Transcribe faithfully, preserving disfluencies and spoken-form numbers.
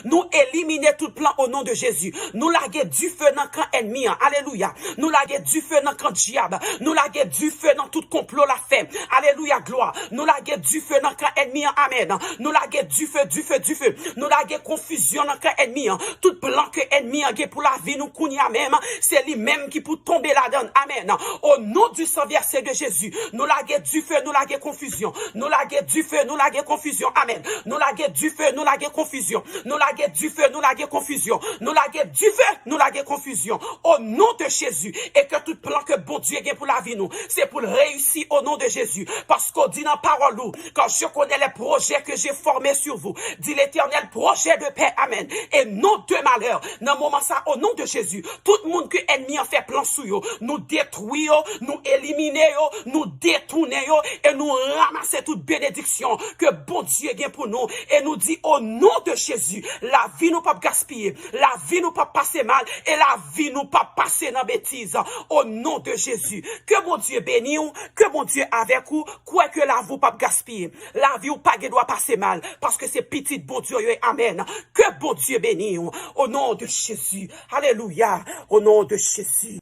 Nou elimine tout plan o non de Jezi. Nou lage dife nan kan ènmi an. Alelouya. Nou lage dife nan kan dyab. Nou lage dife nan tout konplo l ap fè. Alelouya, glwa. Nou lage dife nan kan ènmi an. Amèn. Nou lage dife, dife, dife. Nou lage konfizyon nan kan ènmi an. Tout plan ke ènmi an gen pou lavi nou kounye a menm, se li menm ki pou tonbe ladan. Amèn. O non du sang versé de Jésus, nou lage dife, nou lage konfizyon. Nou lage dife, nou lage konfizyon. Amèn. Nou lage dife, nou lage konfizyon. Nou lage dife, nou lage konfizyon. Nou lage dife, nou lage konfizyon. O non de Jezi. E ke tout plan ke Bondye gen pou lavi nou, se pou l reyisi o non de Jezi. Paske w di nan pawòl ou, car je connais les projets que j'ai formés sur vous, dit l'Éternel, projet de paix, amèn, et non de malheur. Nan moman sa, o non de Jezi, tout moun ke ènmi an fè plan sou yo, nou detwi yo, nou elimine yo, nou detounen yo, e nou ranmase tout benediksyon ke Bondye gen pou nou. E nou di, o non de Jezi, lavi nou p ap gaspiye, lavi nou p ap pase mal, e lavi nou p ap pase nan betiz. O non de Jezi, ke Bondye beni w, ke Bondye avèk ou, kwè ke lavi w p ap gaspiye. Lavi w pa gen dwa pase mal, paske se pitit Bondye w ye. Amèn. Ke Bondye beni w. O non de Jezi. Alelouya. O non de Jezi.